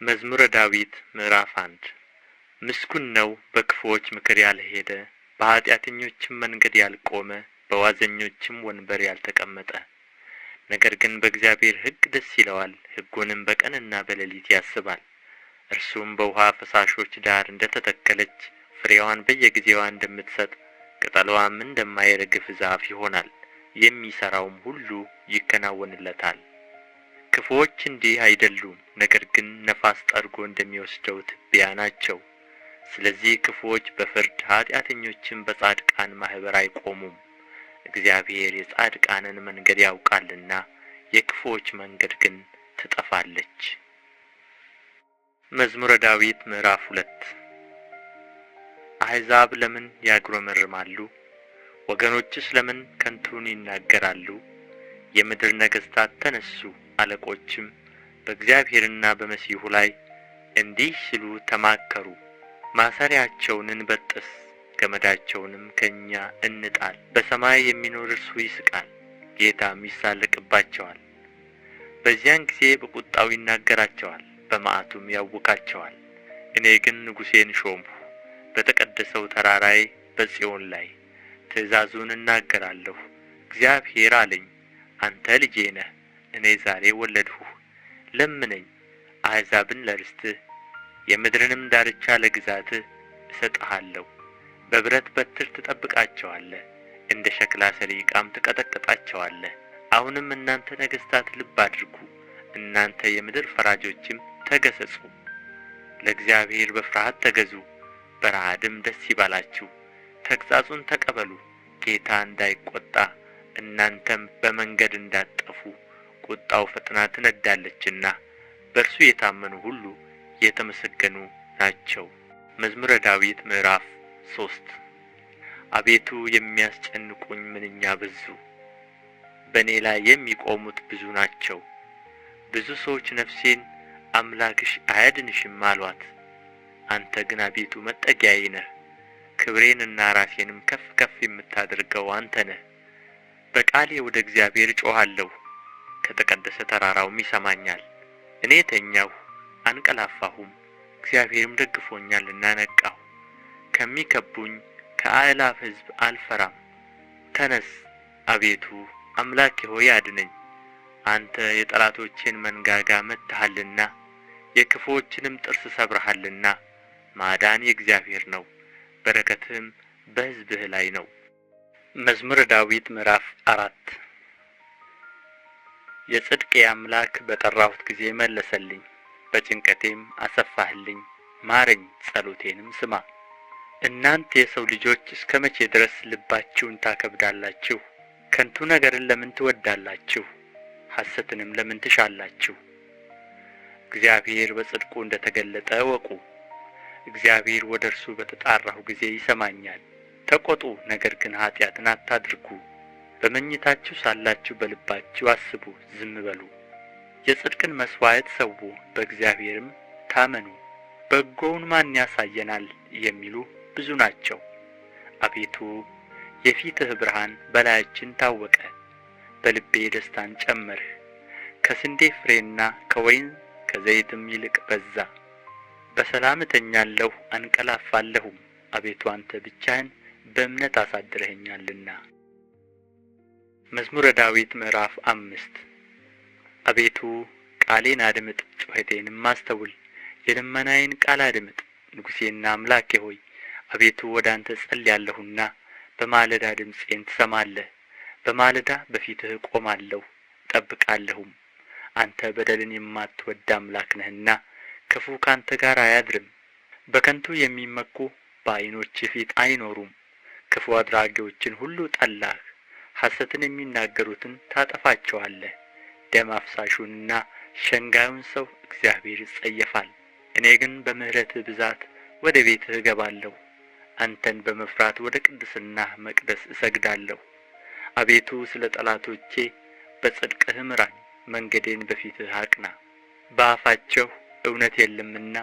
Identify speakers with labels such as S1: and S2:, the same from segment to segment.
S1: መዝሙረ ዳዊት ምዕራፍ 1። ምስጉን ነው በክፉዎች ምክር ያልሄደ፣ በኃጢአተኞችም መንገድ ያልቆመ፣ በዋዘኞችም ወንበር ያልተቀመጠ። ነገር ግን በእግዚአብሔር ሕግ ደስ ይለዋል፣ ሕጉንም በቀንና በሌሊት ያስባል። እርሱም በውኃ ፈሳሾች ዳር እንደ ተተከለች፣ ፍሬዋን በየጊዜዋ እንደምትሰጥ፣ ቅጠልዋም እንደማይረግፍ ዛፍ ይሆናል። የሚሠራውም ሁሉ ይከናወንለታል። ክፉዎች እንዲህ አይደሉም፣ ነገር ግን ነፋስ ጠርጎ እንደሚወስደው ትቢያ ናቸው። ስለዚህ ክፉዎች በፍርድ ኃጢአተኞችም በጻድቃን ማኅበር አይቆሙም። እግዚአብሔር የጻድቃንን መንገድ ያውቃልና፣ የክፉዎች መንገድ ግን ትጠፋለች። መዝሙረ ዳዊት ምዕራፍ 2። አሕዛብ ለምን ያጕረመርማሉ? ወገኖችስ ለምን ከንቱን ይናገራሉ? የምድር ነገሥታት ተነሡ፣ አለቆችም በእግዚአብሔርና በመሲሑ ላይ እንዲህ ሲሉ ተማከሩ። ማሰሪያቸውን እንበጥስ፣ ገመዳቸውንም ከእኛ እንጣል። በሰማይ የሚኖር እርሱ ይስቃል፣ ጌታም ይሣለቅባቸዋል። በዚያን ጊዜ በቍጣው ይናገራቸዋል፣ በመዓቱም ያውካቸዋል። እኔ ግን ንጉሤን ሾምሁ፣ በተቀደሰው ተራራዬ በጽዮን ላይ። ትእዛዙን እናገራለሁ። እግዚአብሔር አለኝ፣ አንተ ልጄ ነህ፣ እኔ ዛሬ ወለድሁህ። ለምነኝ፣ አሕዛብን ለርስትህ፣ የምድርንም ዳርቻ ለግዛትህ እሰጥሃለሁ። በብረት በትር ትጠብቃቸዋለህ፣ እንደ ሸክላ ሠሪ ዕቃም ትቀጠቅጣቸዋለህ። አሁንም እናንተ ነገሥታት ልብ አድርጉ፣ እናንተ የምድር ፈራጆችም ተገሠጹ። ለእግዚአብሔር በፍርሃት ተገዙ፣ በረዓድም ደስ ይበላችሁ። ተግሣጹን ተቀበሉ፣ ጌታ እንዳይቈጣ፣ እናንተም በመንገድ እንዳትጠፉ፣ ቍጣው ፈጥና ትነድዳለችና። በእርሱ የታመኑ ሁሉ የተመሰገኑ ናቸው። መዝሙረ ዳዊት ምዕራፍ 3። አቤቱ፣ የሚያስጨንቁኝ ምንኛ በዙ! በእኔ ላይ የሚቆሙት ብዙ ናቸው። ብዙ ሰዎች ነፍሴን አምላክሽ አያድንሽም አሉአት። አንተ ግን አቤቱ መጠጊያዬ ነህ፣ ክብሬንና ራሴንም ከፍ ከፍ የምታደርገው አንተ ነህ። በቃሌ ወደ እግዚአብሔር እጮኻለሁ፣ ከተቀደሰ ተራራውም ይሰማኛል። እኔ ተኛሁ አንቀላፋሁም፣ እግዚአብሔርም ደግፎኛልና ነቃሁ። ከሚከብቡኝ ከአእላፍ ሕዝብ አልፈራም። ተነሥ አቤቱ፣ አምላኬ ሆይ አድነኝ። አንተ የጠላቶቼን መንጋጋ መትተሃልና፣ የክፉዎችንም ጥርስ ሰብረሃልና። ማዳን የእግዚአብሔር ነው፣ በረከትህም በሕዝብህ ላይ ነው። መዝሙረ ዳዊት ምዕራፍ 4። የጽድቄ አምላክ በጠራሁት ጊዜ መለሰልኝ፣ በጭንቀቴም አሰፋህልኝ። ማረኝ፣ ጸሎቴንም ስማ። እናንተ የሰው ልጆች፣ እስከ መቼ ድረስ ልባችሁን ታከብዳላችሁ? ከንቱ ነገርን ለምን ትወድዳላችሁ? ሐሰትንም ለምን ትሻላችሁ? እግዚአብሔር በጽድቁ እንደ ተገለጠ እወቁ። እግዚአብሔር ወደ እርሱ በተጣራሁ ጊዜ ይሰማኛል። ተቈጡ፣ ነገር ግን ኃጢአትን አታድርጉ። በመኝታችሁ ሳላችሁ በልባችሁ አስቡ፣ ዝም በሉ። የጽድቅን መሥዋዕት ሠዉ፣ በእግዚአብሔርም ታመኑ። በጎውን ማን ያሳየናል የሚሉ ብዙ ናቸው። አቤቱ፣ የፊትህ ብርሃን በላያችን ታወቀ። በልቤ ደስታን ጨመርህ፣ ከስንዴ ፍሬና ከወይን ከዘይትም ይልቅ በዛ። በሰላም እተኛለሁ፣ አንቀላፋለሁም፣ አቤቱ፣ አንተ ብቻህን በእምነት አሳድረኸኛልና። መዝሙረ ዳዊት ምዕራፍ 5። አቤቱ፣ ቃሌን አድምጥ፣ ጩኸቴንም አስተውል። የልመናዬን ቃል አድምጥ፣ ንጉሤና አምላኬ ሆይ። አቤቱ፣ ወደ አንተ እጸልያለሁና፣ በማለዳ ድምፄን ትሰማለህ። በማለዳ በፊትህ እቆማለሁ እጠብቃለሁም። አንተ በደልን የማትወድድ አምላክ ነህና፣ ክፉ ከአንተ ጋር አያድርም። በከንቱ የሚመኩ በዓይኖችህ ፊት አይኖሩም። ክፉ አድራጊዎችን ሁሉ ጠላህ፣ ሐሰትን የሚናገሩትን ታጠፋቸዋለህ። ደም አፍሳሹንና ሸንጋዩን ሰው እግዚአብሔር ይጸየፋል። እኔ ግን በምሕረትህ ብዛት ወደ ቤትህ እገባለሁ፣ አንተን በመፍራት ወደ ቅድስናህ መቅደስ እሰግዳለሁ። አቤቱ፣ ስለ ጠላቶቼ በጽድቅህ ምራኝ፣ መንገዴን በፊትህ አቅና። በአፋቸው እውነት የለምና፣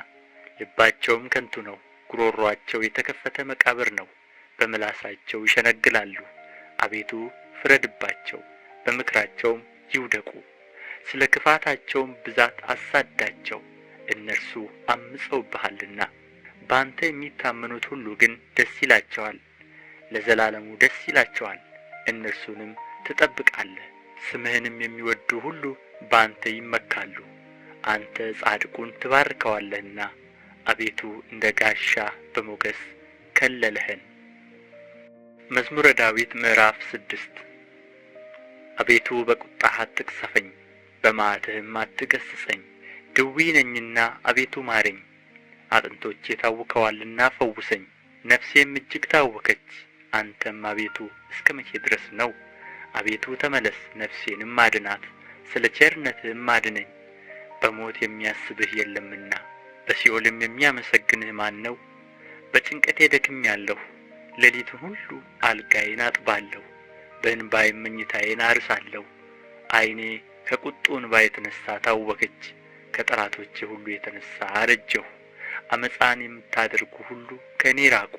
S1: ልባቸውም ከንቱ ነው። ጕሮሮአቸው የተከፈተ መቃብር ነው፣ በምላሳቸው ይሸነግላሉ። አቤቱ፣ ፍረድባቸው፣ በምክራቸውም ይውደቁ። ስለ ክፋታቸውም ብዛት አሳድዳቸው፣ እነርሱ ዐምፀውብሃልና። በአንተ የሚታመኑት ሁሉ ግን ደስ ይላቸዋል፣ ለዘላለሙ ደስ ይላቸዋል፣ እነርሱንም ትጠብቃለህ። ስምህንም የሚወድዱ ሁሉ በአንተ ይመካሉ። አንተ ጻድቁን ትባርከዋለህና፣ አቤቱ፣ እንደ ጋሻ በሞገስ ከለልኸን። መዝሙረ ዳዊት ምዕራፍ 6። አቤቱ፣ በቍጣህ አትቅሠፈኝ፣ በመዓትህም አትገሥጸኝ። ድውይ ነኝና፣ አቤቱ፣ ማረኝ፣ አጥንቶቼ ታውከዋልና ፈውሰኝ። ነፍሴም እጅግ ታወከች። አንተም አቤቱ፣ እስከ መቼ ድረስ ነው? አቤቱ፣ ተመለስ፣ ነፍሴንም አድናት፣ ስለ ቸርነትህም አድነኝ። በሞት የሚያስብህ የለምና፣ በሲኦልም የሚያመሰግንህ ማን ነው? በጭንቀቴ ደክሜአለሁ፣ ሌሊቱን ሁሉ አልጋዬን አጥባለሁ፣ በእንባዬም መኝታዬን አርሳለሁ። ዓይኔ ከቍጡ እንባ የተነሣ ታወከች፣ ከጠላቶቼ ሁሉ የተነሣ አረጀሁ። ዓመፃን የምታደርጉ ሁሉ ከእኔ ራቁ፣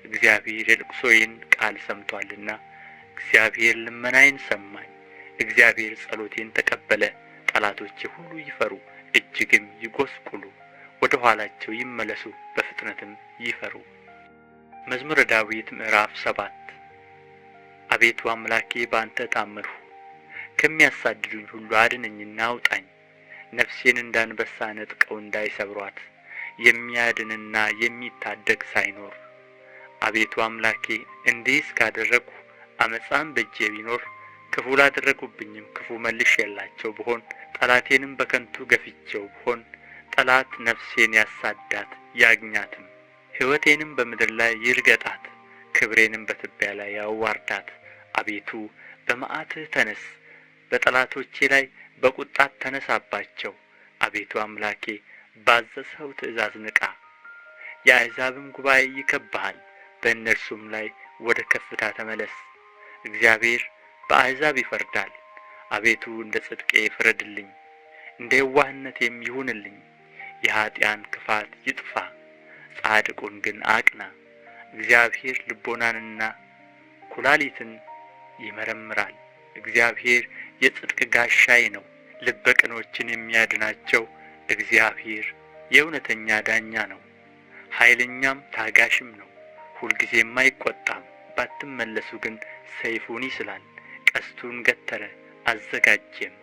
S1: እግዚአብሔር የልቅሶዬን ቃል ሰምቶአልና። እግዚአብሔር ልመናዬን ሰማኝ፣ እግዚአብሔር ጸሎቴን ተቀበለ። ጠላቶቼ ሁሉ ይፈሩ፣ እጅግም ይጐስቍሉ፣ ወደ ኋላቸው ይመለሱ፣ በፍጥነትም ይፈሩ። መዝሙረ ዳዊት ምዕራፍ 7። አቤቱ አምላኬ፣ በአንተ ታመንሁ። ከሚያሳድዱኝ ሁሉ አድነኝና አውጣኝ። ነፍሴን እንደ አንበሳ ነጥቀው እንዳይሰብሩአት፣ የሚያድንና የሚታደግ ሳይኖር። አቤቱ አምላኬ፣ እንዲህስ ካደረግሁ፣ ዓመፃም በእጄ ቢኖር፣ ክፉ ላደረጉብኝም ክፉ መልሼላቸው ብሆን፣ ጠላቴንም በከንቱ ገፍቼው ብሆን፣ ጠላት ነፍሴን ያሳድዳት ያግኛትም፣ ሕይወቴንም በምድር ላይ ይርገጣት፣ ክብሬንም በትቢያ ላይ ያዋርዳት። አቤቱ፣ በመዓትህ ተነሥ፣ በጠላቶቼ ላይ በቍጣ ተነሣባቸው። አቤቱ አምላኬ፣ ባዘዝኸው ትእዛዝ ንቃ። የአሕዛብም ጉባኤ ይከብብሃል፣ በእነርሱም ላይ ወደ ከፍታ ተመለስ። እግዚአብሔር በአሕዛብ ይፈርዳል። አቤቱ፣ እንደ ጽድቄ ፍረድልኝ፣ እንደ የዋህነቴም ይሁንልኝ። የኀጥኣን ክፋት ይጥፋ፣ ጻድቁን ግን አቅና። እግዚአብሔር ልቡናንና ኵላሊትን ይመረምራል። እግዚአብሔር የጽድቅ ጋሻዬ ነው፣ ልበ ቅኖችን የሚያድናቸው እግዚአብሔር የእውነተኛ ዳኛ ነው። ኃይለኛም ታጋሽም ነው፣ ሁልጊዜም አይቈጣም። ባትመለሱ ግን ሰይፉን ይስላል። ቀስቱን ገተረ፣ አዘጋጀም፣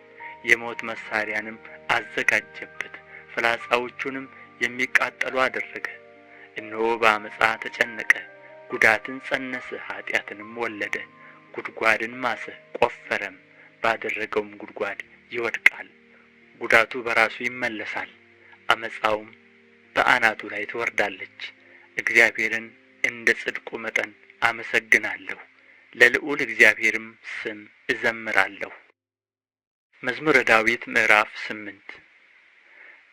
S1: የሞት መሣሪያንም አዘጋጀበት፣ ፍላጻዎቹንም የሚቃጠሉ አደረገ። እነሆ፣ በዓመፃ ተጨነቀ፣ ጉዳትን ፀነሰ፣ ኃጢአትንም ወለደ። ጕድጓድን ማሰ፣ ቈፈረም፣ ባደረገውም ጕድጓድ ይወድቃል። ጉዳቱ በራሱ ይመለሳል፣ ዓመፃውም በአናቱ ላይ ትወርዳለች። እግዚአብሔርን እንደ ጽድቁ መጠን አመሰግናለሁ፣ ለልዑል እግዚአብሔርም ስም እዘምራለሁ። መዝሙረ ዳዊት ምዕራፍ 8።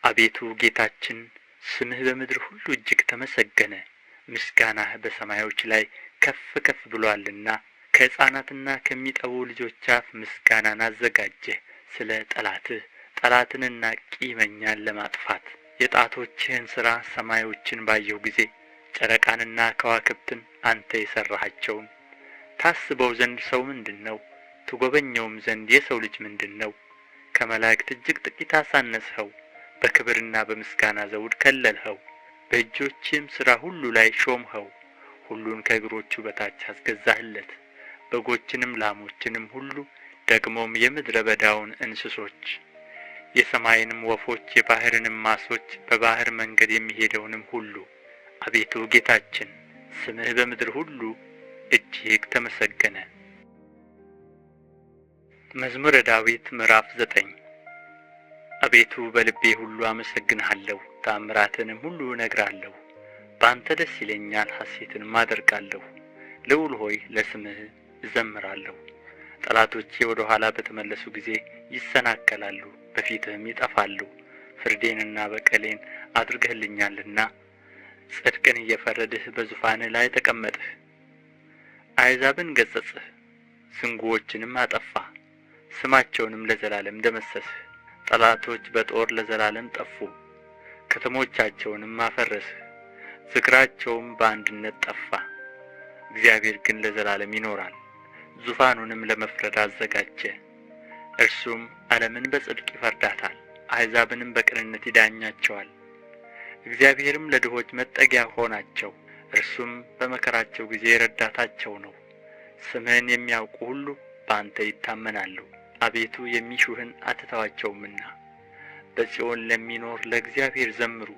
S1: አቤቱ ጌታችን፣ ስምህ በምድር ሁሉ እጅግ ተመሰገነ፣ ምስጋናህ በሰማዮች ላይ ከፍ ከፍ ብሎአልና። ከሕፃናትና ከሚጠቡ ልጆች አፍ ምስጋናን አዘጋጀህ፣ ስለ ጠላትህ፣ ጠላትንና ቂመኛን ለማጥፋት። የጣቶችህን ሥራ ሰማዮችን ባየሁ ጊዜ፣ ጨረቃንና ከዋክብትን አንተ የሠራሃቸውን፣ ታስበው ዘንድ ሰው ምንድር ነው? ትጐበኘውም ዘንድ የሰው ልጅ ምንድር ነው? ከመላእክት እጅግ ጥቂት አሳነስኸው፣ በክብርና በምስጋና ዘውድ ከለልኸው። በእጆችህም ሥራ ሁሉ ላይ ሾምኸው፣ ሁሉን ከእግሮቹ በታች አስገዛህለት። በጎችንም ላሞችንም ሁሉ፣ ደግሞም የምድረ በዳውን እንስሶች፣ የሰማይንም ወፎች፣ የባሕርንም ዓሦች፣ በባሕር መንገድ የሚሄደውንም ሁሉ። አቤቱ ጌታችን፣ ስምህ በምድር ሁሉ እጅግ ተመሰገነ። መዝሙረ ዳዊት ምዕራፍ 9። አቤቱ፣ በልቤ ሁሉ አመሰግንሃለሁ፣ ተአምራትህንም ሁሉ እነግራለሁ። በአንተ ደስ ይለኛል፣ ሐሤትንም አደርጋለሁ። ልዑል ሆይ፣ ለስምህ እዘምራለሁ። ጠላቶቼ ወደ ኋላ በተመለሱ ጊዜ ይሰናከላሉ፣ በፊትህም ይጠፋሉ። ፍርዴንና በቀሌን አድርገህልኛልና፣ ጽድቅን እየፈረድህ በዙፋንህ ላይ ተቀመጥህ። አሕዛብን ገሠጽህ፣ ዝንጉዎችንም አጠፋህ፣ ስማቸውንም ለዘላለም ደመሰስህ። ጠላቶች በጦር ለዘላለም ጠፉ፣ ከተሞቻቸውንም አፈረስህ፣ ዝክራቸውም በአንድነት ጠፋ። እግዚአብሔር ግን ለዘላለም ይኖራል፣ ዙፋኑንም ለመፍረድ አዘጋጀ። እርሱም ዓለምን በጽድቅ ይፈርዳታል፣ አሕዛብንም በቅንነት ይዳኛቸዋል። እግዚአብሔርም ለድሆች መጠጊያ ሆናቸው፣ እርሱም በመከራቸው ጊዜ ረዳታቸው ነው። ስምህን የሚያውቁ ሁሉ በአንተ ይታመናሉ፣ አቤቱ የሚሹህን አትተዋቸውምና። በጽዮን ለሚኖር ለእግዚአብሔር ዘምሩ፣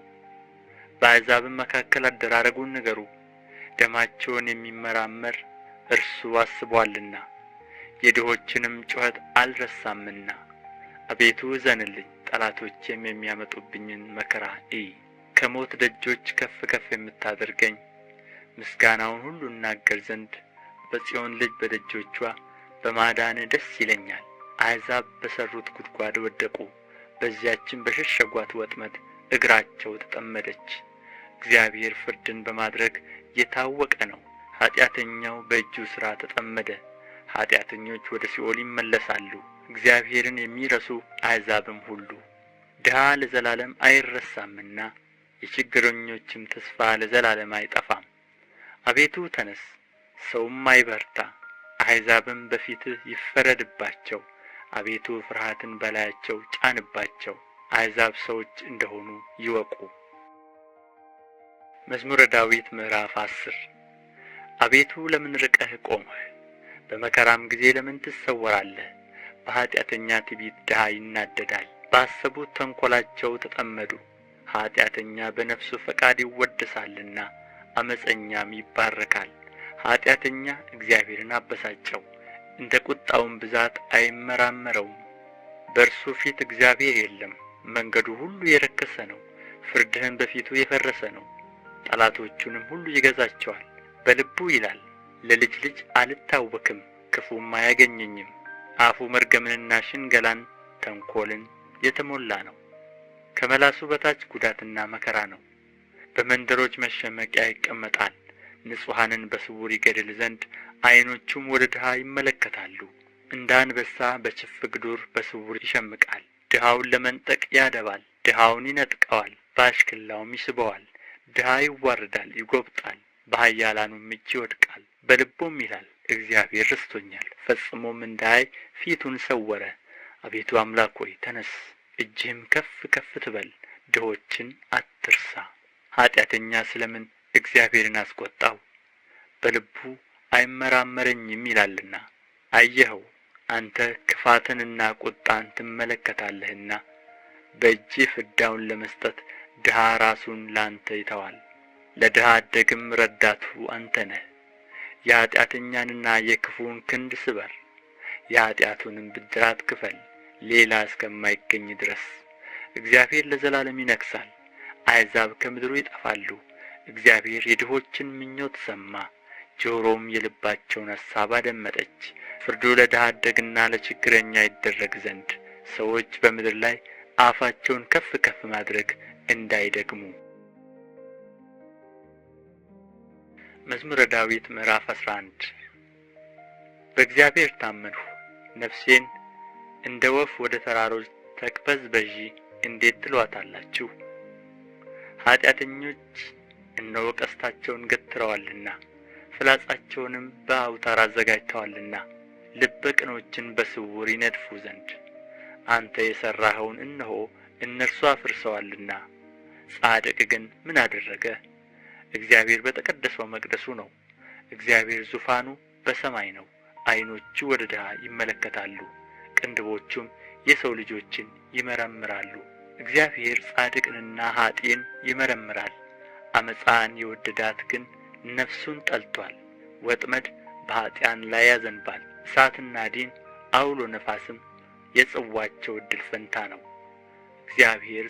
S1: በአሕዛብም መካከል አደራረጉን ንገሩ። ደማቸውን የሚመራመር እርሱ አስቦአልና፣ የድሆችንም ጩኸት አልረሳምና። አቤቱ እዘንልኝ፣ ጠላቶቼም የሚያመጡብኝን መከራ እይ። ከሞት ደጆች ከፍ ከፍ የምታደርገኝ፣ ምስጋናውን ሁሉ እናገር ዘንድ በጽዮን ልጅ በደጆችዋ በማዳንህ ደስ ይለኛል። አሕዛብ በሠሩት ጕድጓድ ወደቁ፣ በዚያችም በሸሸጓት ወጥመድ እግራቸው ተጠመደች። እግዚአብሔር ፍርድን በማድረግ የታወቀ ነው፣ ኃጢአተኛው በእጁ ሥራ ተጠመደ። ኃጢአተኞች ወደ ሲኦል ይመለሳሉ፣ እግዚአብሔርን የሚረሱ አሕዛብም ሁሉ። ድሀ ለዘላለም አይረሳምና፣ የችግረኞችም ተስፋ ለዘላለም አይጠፋም። አቤቱ ተነሥ፣ ሰውም አይበርታ፣ አሕዛብም በፊትህ ይፈረድባቸው። አቤቱ ፍርሃትን በላያቸው ጫንባቸው፣ አሕዛብ ሰዎች እንደ ሆኑ ይወቁ። መዝሙረ ዳዊት ምዕራፍ 10። አቤቱ ለምን ርቀህ ቆምህ? በመከራም ጊዜ ለምን ትሰወራለህ? በኃጢአተኛ ትዕቢት ድሀ ይናደዳል፣ ባሰቡት ተንኰላቸው ተጠመዱ። ኃጢአተኛ በነፍሱ ፈቃድ ይወደሳልና፣ ዓመፀኛም ይባረካል። ኃጢአተኛ እግዚአብሔርን አበሳጨው፣ እንደ ቍጣውም ብዛት አይመራመረውም። በእርሱ ፊት እግዚአብሔር የለም። መንገዱ ሁሉ የረከሰ ነው፣ ፍርድህም በፊቱ የፈረሰ ነው። ጠላቶቹንም ሁሉ ይገዛቸዋል። በልቡ ይላል፣ ለልጅ ልጅ አልታወክም፣ ክፉም አያገኘኝም። አፉ መርገምንና ሽንገላን ተንኰልን የተሞላ ነው። ከመላሱ በታች ጉዳትና መከራ ነው። በመንደሮች መሸመቂያ ይቀመጣል። ንጹሐንን በስውር ይገድል ዘንድ ዓይኖቹም ወደ ድሀ ይመለከታሉ። እንደ አንበሳ በችፍግ ዱር በስውር ይሸምቃል። ድሀውን ለመንጠቅ ያደባል፣ ድሀውን ይነጥቀዋል፣ በአሽክላውም ይስበዋል። ድሀ ይዋረዳል፣ ይጐብጣል፣ በኃያላኑም እጅ ይወድቃል። በልቡም ይላል፣ እግዚአብሔር ረስቶኛል፣ ፈጽሞም እንዳያይ ፊቱን ሰወረ። አቤቱ አምላክ ሆይ፣ ተነሥ፣ እጅህም ከፍ ከፍ ትበል፣ ድሆችን አትርሳ። ኃጢአተኛ ስለ ምን እግዚአብሔርን አስቈጣው? በልቡ አይመራመረኝም ይላልና። አየኸው፣ አንተ ክፋትንና ቍጣን ትመለከታለህና፣ በእጅህ ፍዳውን ለመስጠት ድሀ ራሱን ለአንተ ይተዋል። ለድሀ አደግም ረዳቱ አንተ ነህ። የኃጢአተኛንና የክፉውን ክንድ ስበር፣ የኃጢአቱንም ብድራት ክፈል፣ ሌላ እስከማይገኝ ድረስ። እግዚአብሔር ለዘላለም ይነግሣል፣ አሕዛብ ከምድሩ ይጠፋሉ። እግዚአብሔር የድሆችን ምኞት ሰማ፣ ጆሮውም የልባቸውን አሳብ አደመጠች። ፍርዱ ለድሀ አደግና ለችግረኛ ይደረግ ዘንድ፣ ሰዎች በምድር ላይ አፋቸውን ከፍ ከፍ ማድረግ እንዳይደግሙ። መዝሙረ ዳዊት ምዕራፍ 11። በእግዚአብሔር ታመንሁ፣ ነፍሴን እንደ ወፍ ወደ ተራሮች ተቅበዝበዢ እንዴት ትሉአታላችሁ? ኃጢአተኞች እነሆ ቀስታቸውን ገትረዋልና፣ ፍላጻቸውንም በአውታር አዘጋጅተዋልና፣ ልበ ቅኖችን በስውር ይነድፉ ዘንድ። አንተ የሠራኸውን እነሆ እነርሱ አፍርሰዋልና። ጻድቅ ግን ምን አደረገ? እግዚአብሔር በተቀደሰው መቅደሱ ነው። እግዚአብሔር ዙፋኑ በሰማይ ነው። ዓይኖቹ ወደ ድሀ ይመለከታሉ፣ ቅንድቦቹም የሰው ልጆችን ይመረምራሉ። እግዚአብሔር ጻድቅንና ኀጥእን ይመረምራል። ዓመፃን የወደዳት ግን ነፍሱን ጠልቶአል። ወጥመድ በኀጥኣን ላይ ያዘንባል፣ እሳትና ዲን ዐውሎ ነፋስም የጽዋቸው እድል ፈንታ ነው። እግዚአብሔር።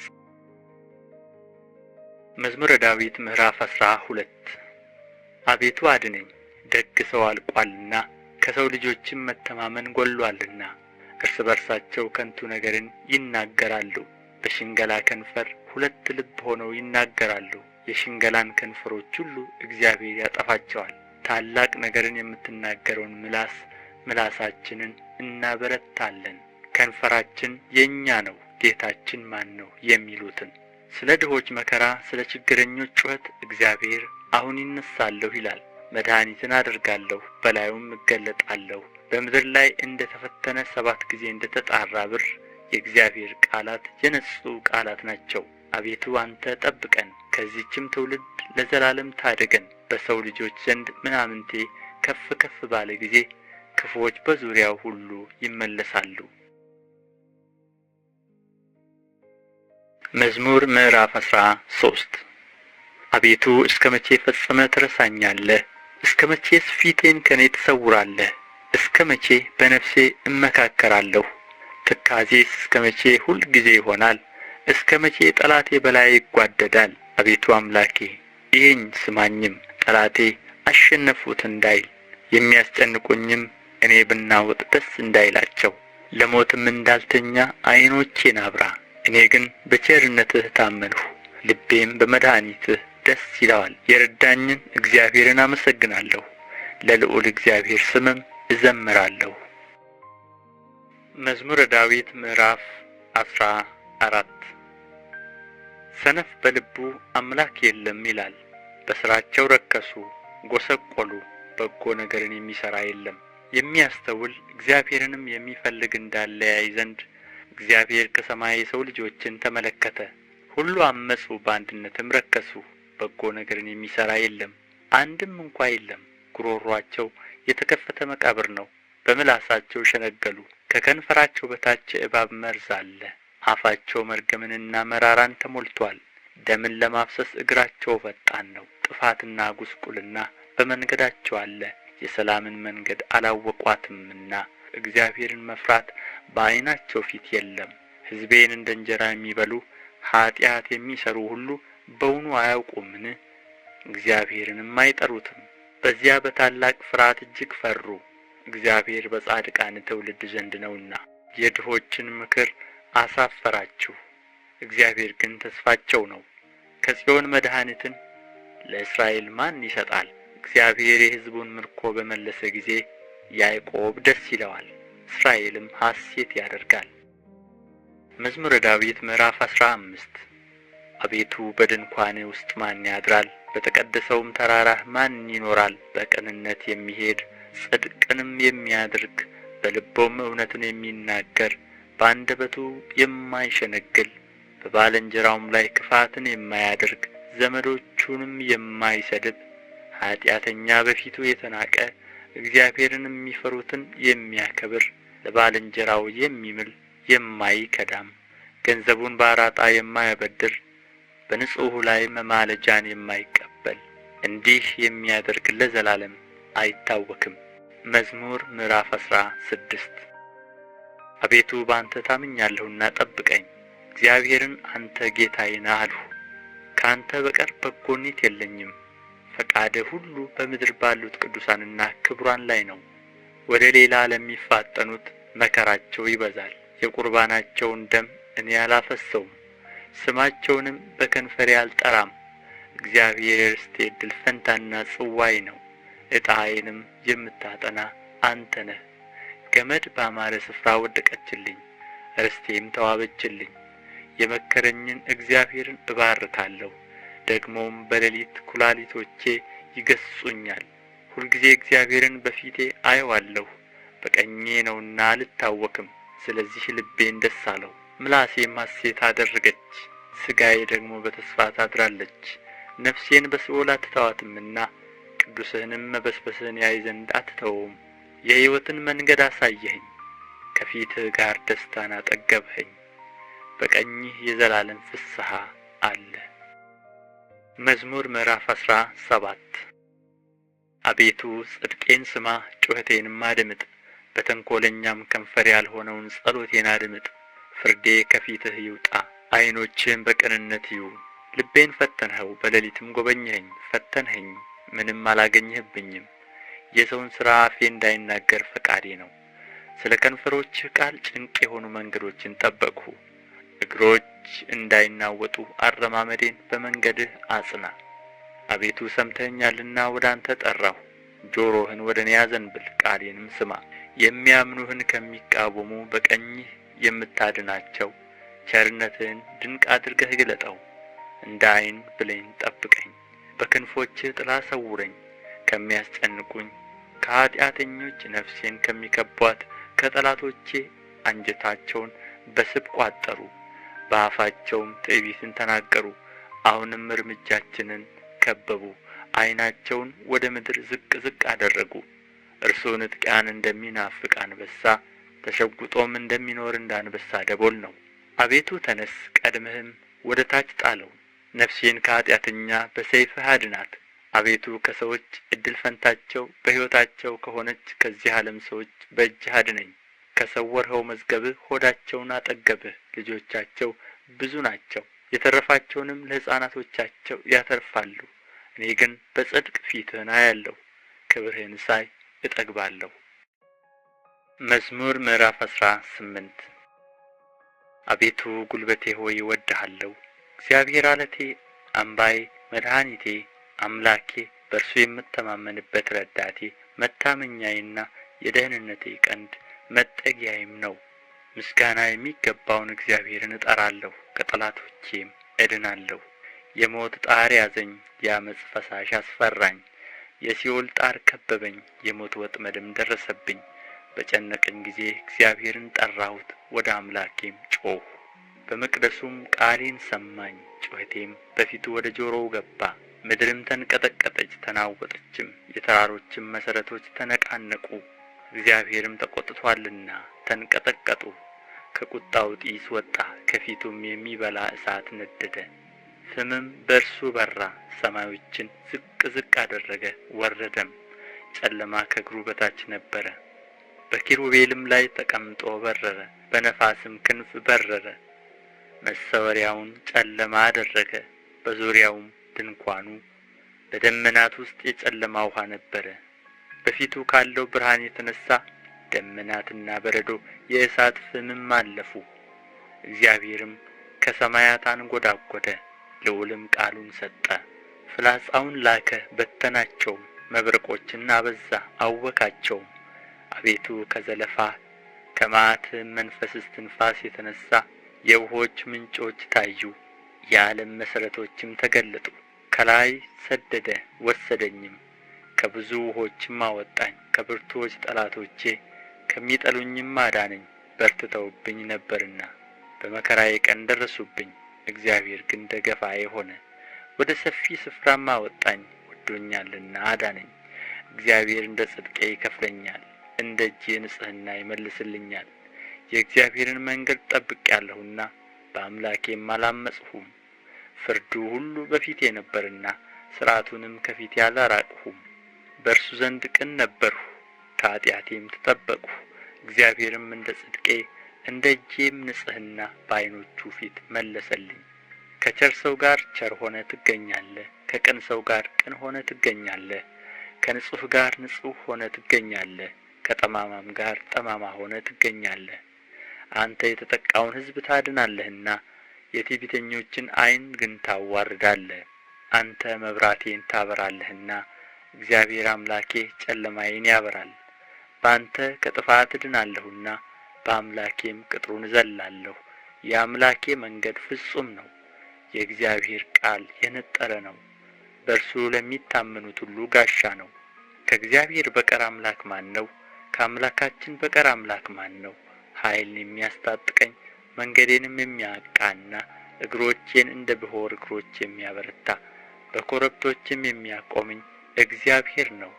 S1: መዝሙረ ዳዊት ምዕራፍ 12። አቤቱ አድነኝ፣ ደግ ሰው አልቆአልና፣ ከሰው ልጆችም መተማመን ጐድሎአልና። እርስ በርሳቸው ከንቱ ነገርን ይናገራሉ፣ በሽንገላ ከንፈር ሁለት ልብ ሆነው ይናገራሉ። የሽንገላን ከንፈሮች ሁሉ እግዚአብሔር ያጠፋቸዋል። ታላቅ ነገርን የምትናገረውን ምላስ ምላሳችንን እናበረታለን። ከንፈራችን የእኛ ነው፣ ጌታችን ማን ነው የሚሉትን። ስለ ድሆች መከራ፣ ስለ ችግረኞች ጩኸት እግዚአብሔር አሁን እነሣለሁ ይላል። መድኃኒትን አደርጋለሁ፣ በላዩም እገለጣለሁ። በምድር ላይ እንደ ተፈተነ 7 ጊዜ እንደ ተጣራ ብር የእግዚአብሔር ቃላት የነጹ ቃላት ናቸው። አቤቱ አንተ ጠብቀን፣ ከዚህችም ትውልድ ለዘላለም ታደገን። በሰው ልጆች ዘንድ ምናምንቴ ከፍ ከፍ ባለ ጊዜ ክፉዎች በዙሪያው ሁሉ ይመለሳሉ። መዝሙር ምዕራፍ 13። አቤቱ እስከ መቼ ፈጽመህ ትረሳኛለህ? እስከ መቼስ ፊትህን ከእኔ ትሰውራለህ? እስከ መቼ በነፍሴ እመካከራለሁ? ትካዜስ እስከ መቼ ሁልጊዜ ይሆናል? እስከ መቼ ጠላቴ በላዬ ይጓደዳል? አቤቱ አምላኬ እየኝ ስማኝም፣ ጠላቴ አሸነፍሁት እንዳይል፣ የሚያስጨንቁኝም እኔ ብናወጥ ደስ እንዳይላቸው። ለሞትም እንዳልተኛ ዓይኖቼን አብራ። እኔ ግን በቸርነትህ ታመንሁ፣ ልቤም በመድኃኒትህ ደስ ይለዋል። የረዳኝን እግዚአብሔርን አመሰግናለሁ፣ ለልዑል እግዚአብሔር ስምም እዘምራለሁ። መዝሙረ ዳዊት ምዕራፍ 14። ሰነፍ በልቡ አምላክ የለም ይላል። በሥራቸው ረከሱ፣ ጐሰቈሉ፣ በጎ ነገርን የሚሠራ የለም። የሚያስተውል እግዚአብሔርንም የሚፈልግ እንዳለ ያይ ዘንድ እግዚአብሔር ከሰማይ የሰው ልጆችን ተመለከተ። ሁሉ ዐመፁ፣ በአንድነትም ረከሱ፣ በጎ ነገርን የሚሠራ የለም፣ አንድም እንኳ የለም። ጕሮሮአቸው የተከፈተ መቃብር ነው፣ በምላሳቸው ሸነገሉ። ከከንፈራቸው በታች የእባብ መርዝ አለ። አፋቸው መርገምንና መራራን ተሞልቶአል። ደምን ለማፍሰስ እግራቸው ፈጣን ነው። ጥፋትና ጕስቍልና በመንገዳቸው አለ፣ የሰላምን መንገድ አላወቋትምና። እግዚአብሔርን መፍራት በዓይናቸው ፊት የለም። ሕዝቤን እንደ እንጀራ የሚበሉ ኃጢአት የሚሠሩ ሁሉ በውኑ አያውቁምን? እግዚአብሔርንም አይጠሩትም። በዚያ በታላቅ ፍርሃት እጅግ ፈሩ፣ እግዚአብሔር በጻድቃን ትውልድ ዘንድ ነውና። የድሆችን ምክር አሳፈራችሁ፣ እግዚአብሔር ግን ተስፋቸው ነው። ከጽዮን መድኃኒትን ለእስራኤል ማን ይሰጣል? እግዚአብሔር የሕዝቡን ምርኮ በመለሰ ጊዜ ያዕቆብ ደስ ይለዋል፣ እስራኤልም ሐሤት ያደርጋል። መዝሙረ ዳዊት ምዕራፍ 15። አቤቱ በድንኳንህ ውስጥ ማን ያድራል? በተቀደሰውም ተራራህ ማን ይኖራል? በቅንነት የሚሄድ ጽድቅንም የሚያደርግ በልቡም እውነትን የሚናገር በአንደበቱ የማይሸነግል በባልንጀራውም ላይ ክፋትን የማያደርግ ዘመዶቹንም የማይሰድብ ኃጢአተኛ በፊቱ የተናቀ እግዚአብሔርን የሚፈሩትን የሚያከብር ለባልንጀራው የሚምል የማይከዳም ገንዘቡን በአራጣ የማያበድር በንጹሑ ላይ መማለጃን የማይቀበል እንዲህ የሚያደርግ ለዘላለም አይታወክም። መዝሙር ምዕራፍ 16። አቤቱ በአንተ ታምኛለሁና ጠብቀኝ። እግዚአብሔርን አንተ ጌታዬ ነህ አልሁ። ከአንተ በቀር በጎነት የለኝም። ፈቃድህ ሁሉ በምድር ባሉት ቅዱሳንና ክቡራን ላይ ነው። ወደ ሌላ ለሚፋጠኑት መከራቸው ይበዛል። የቁርባናቸውን ደም እኔ አላፈስሰውም፣ ስማቸውንም በከንፈሬ አልጠራም። እግዚአብሔር የርስቴ እድል ፈንታና ጽዋዬ ነው፣ ዕጣዬንም የምታጠና አንተ ነህ። ገመድ ባማረ ስፍራ ወደቀችልኝ፣ ርስቴም ተዋበችልኝ። የመከረኝን እግዚአብሔርን እባርካለሁ፣ ደግሞም በሌሊት ኵላሊቶቼ ይገሥጹኛል። ሁልጊዜ እግዚአብሔርን በፊቴ አየዋለሁ፣ በቀኜ ነውና አልታወክም። ስለዚህ ልቤን ደስ አለው፣ ምላሴም ሐሤት አደረገች። ሥጋዬ ደግሞ በተስፋ ታድራለች። ነፍሴን በሲኦል አትተዋትምና ቅዱስህንም መበስበስን ያይ ዘንድ አትተወውም። የሕይወትን መንገድ አሳየኸኝ፣ ከፊትህ ጋር ደስታን አጠገብኸኝ፣ በቀኝህ የዘላለም ፍስሐ አለ። መዝሙር ምዕራፍ 17። አቤቱ ጽድቄን ስማ፣ ጩኸቴንም አድምጥ። በተንኰለኛም ከንፈር ያልሆነውን ጸሎቴን አድምጥ። ፍርዴ ከፊትህ ይውጣ፣ ዓይኖችህም በቅንነት ይዩ። ልቤን ፈተንኸው፣ በሌሊትም ጐበኘኸኝ፣ ፈተንኸኝ፣ ምንም አላገኘህብኝም። የሰውን ሥራ አፌ እንዳይናገር ፈቃዴ ነው። ስለ ከንፈሮችህ ቃል ጭንቅ የሆኑ መንገዶችን ጠበቅሁ። እግሮች እንዳይናወጡ አረማመዴን በመንገድህ አጽና። አቤቱ ሰምተኸኛልና ወደ አንተ ጠራሁ። ጆሮህን ወደ እኔ አዘንብል፣ ቃሌንም ስማ። የሚያምኑህን ከሚቃወሙ በቀኝህ የምታድናቸው ቸርነትህን ድንቅ አድርገህ ግለጠው። እንደ ዓይን ብሌን ጠብቀኝ፣ በክንፎችህ ጥላ ሰውረኝ። ከሚያስጨንቁኝ ከኃጢአተኞች ነፍሴን ከሚከብቧት ከጠላቶቼ አንጀታቸውን በስብ ቋጠሩ፣ በአፋቸውም ትዕቢትን ተናገሩ። አሁንም እርምጃችንን ከበቡ፣ ዓይናቸውን ወደ ምድር ዝቅ ዝቅ አደረጉ። እርሱ ንጥቂያን እንደሚናፍቅ አንበሳ፣ ተሸጕጦም እንደሚኖር እንደ አንበሳ ደቦል ነው። አቤቱ ተነሥ፣ ቀድመህም ወደ ታች ጣለው። ነፍሴን ከኃጢአተኛ በሰይፍህ አድናት። አቤቱ ከሰዎች እድል ፈንታቸው በሕይወታቸው ከሆነች ከዚህ ዓለም ሰዎች በእጅህ አድነኝ። ከሰወርኸው መዝገብህ ሆዳቸውን አጠገብህ። ልጆቻቸው ብዙ ናቸው፣ የተረፋቸውንም ለሕፃናቶቻቸው ያተርፋሉ። እኔ ግን በጽድቅ ፊትህን አያለሁ፣ ክብርህን ሳይ እጠግባለሁ። መዝሙር ምዕራፍ 18። አቤቱ ጉልበቴ ሆይ እወድድሃለሁ። እግዚአብሔር ዓለቴ፣ አምባዬ፣ መድኃኒቴ፣ አምላኬ፣ በእርሱ የምተማመንበት ረዳቴ፣ መታመኛዬና የደኅንነቴ ቀንድ መጠጊያዬም ነው። ምስጋና የሚገባውን እግዚአብሔርን እጠራለሁ፣ ከጠላቶቼም እድናለሁ። የሞት ጣር ያዘኝ፣ የዓመፅ ፈሳሽ አስፈራኝ። የሲኦል ጣር ከበበኝ፣ የሞት ወጥመድም ደረሰብኝ። በጨነቀኝ ጊዜ እግዚአብሔርን ጠራሁት፣ ወደ አምላኬም ጮኽሁ። በመቅደሱም ቃሌን ሰማኝ፣ ጩኸቴም በፊቱ ወደ ጆሮው ገባ። ምድርም ተንቀጠቀጠች ተናወጠችም፣ የተራሮችም መሠረቶች ተነቃነቁ። እግዚአብሔርም ተቈጥቶአልና ተንቀጠቀጡ። ከቍጣው ጢስ ወጣ፣ ከፊቱም የሚበላ እሳት ነደደ። ፍምም በእርሱ በራ። ሰማዮችን ዝቅ ዝቅ አደረገ ወረደም፣ ጨለማ ከእግሩ በታች ነበረ። በኪሩቤልም ላይ ተቀምጦ በረረ፣ በነፋስም ክንፍ በረረ። መሰወሪያውን ጨለማ አደረገ፣ በዙሪያውም ድንኳኑ በደመናት ውስጥ የጨለማ ውኃ ነበረ። በፊቱ ካለው ብርሃን የተነሣ ደመናትና በረዶ የእሳት ፍምም አለፉ። እግዚአብሔርም ከሰማያት አንጐደጐደ፣ ልዑልም ቃሉን ሰጠ። ፍላጻውን ላከ በተናቸውም፣ መብረቆችን አበዛ አወካቸውም። አቤቱ ከዘለፋህ ከመዓትህም መንፈስ እስትንፋስ የተነሣ የውኆች ምንጮች ታዩ፣ የዓለም መሠረቶችም ተገለጡ። ከላይ ሰደደ ወሰደኝም፣ ከብዙ ውኆችም አወጣኝ። ከብርቱዎች ጠላቶቼ ከሚጠሉኝም አዳነኝ፣ በርትተውብኝ ነበርና። በመከራዬ ቀን ደረሱብኝ፣ እግዚአብሔር ግን ደገፋዬ ሆነ። ወደ ሰፊ ስፍራም አወጣኝ፣ ወድዶኛልና አዳነኝ። እግዚአብሔር እንደ ጽድቄ ይከፍለኛል፣ እንደ እጄ ንጽሕና ይመልስልኛል። የእግዚአብሔርን መንገድ ጠብቄአለሁና በአምላኬም አላመፅሁም። ፍርዱ ሁሉ በፊቴ ነበረና ሥርዓቱንም ከፊቴ አላራቅሁም። በእርሱ ዘንድ ቅን ነበርሁ፣ ከኃጢአቴም ተጠበቅሁ። እግዚአብሔርም እንደ ጽድቄ እንደ እጄም ንጽሕና በዓይኖቹ ፊት መለሰልኝ። ከቸር ሰው ጋር ቸር ሆነህ ትገኛለህ፣ ከቅን ሰው ጋር ቅን ሆነህ ትገኛለህ። ከንጹሕ ጋር ንጹሕ ሆነህ ትገኛለህ፣ ከጠማማም ጋር ጠማማ ሆነህ ትገኛለህ። አንተ የተጠቃውን ሕዝብ ታድናለህና የትዕቢተኞችን ዓይን ግን ታዋርዳለህ። አንተ መብራቴን ታበራለህና እግዚአብሔር አምላኬ ጨለማዬን ያበራል። በአንተ ከጥፋት እድናለሁና በአምላኬም ቅጥሩን እዘልላለሁ። የአምላኬ መንገድ ፍጹም ነው፣ የእግዚአብሔር ቃል የነጠረ ነው። በእርሱ ለሚታመኑት ሁሉ ጋሻ ነው። ከእግዚአብሔር በቀር አምላክ ማን ነው? ከአምላካችን በቀር አምላክ ማን ነው? ኃይልን የሚያስታጥቀኝ መንገዴንም የሚያቃና፣ እግሮቼን እንደ ብሖር እግሮች የሚያበረታ፣ በኮረብቶችም የሚያቆመኝ እግዚአብሔር ነው።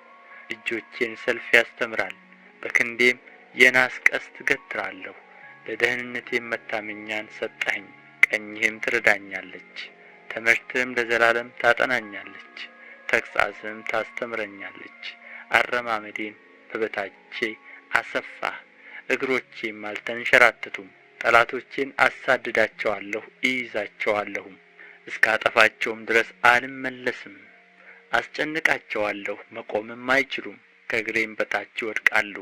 S1: እጆቼን ሰልፍ ያስተምራል፣ በክንዴም የናስ ቀስት እገትራለሁ። ለደኅንነቴም መታመኛን ሰጠኸኝ፣ ቀኝህም ትረዳኛለች። ትምህርትህም ለዘላለም ታጠናኛለች፣ ተግሣጽህም ታስተምረኛለች። አረማመዴን በበታቼ አሰፋህ፣ እግሮቼም አልተንሸራተቱም። ጠላቶቼን አሳድዳቸዋለሁ እይዛቸዋለሁም፣ እስካጠፋቸውም ድረስ አልመለስም። አስጨንቃቸዋለሁ፣ መቆምም አይችሉም፣ ከእግሬም በታች ይወድቃሉ።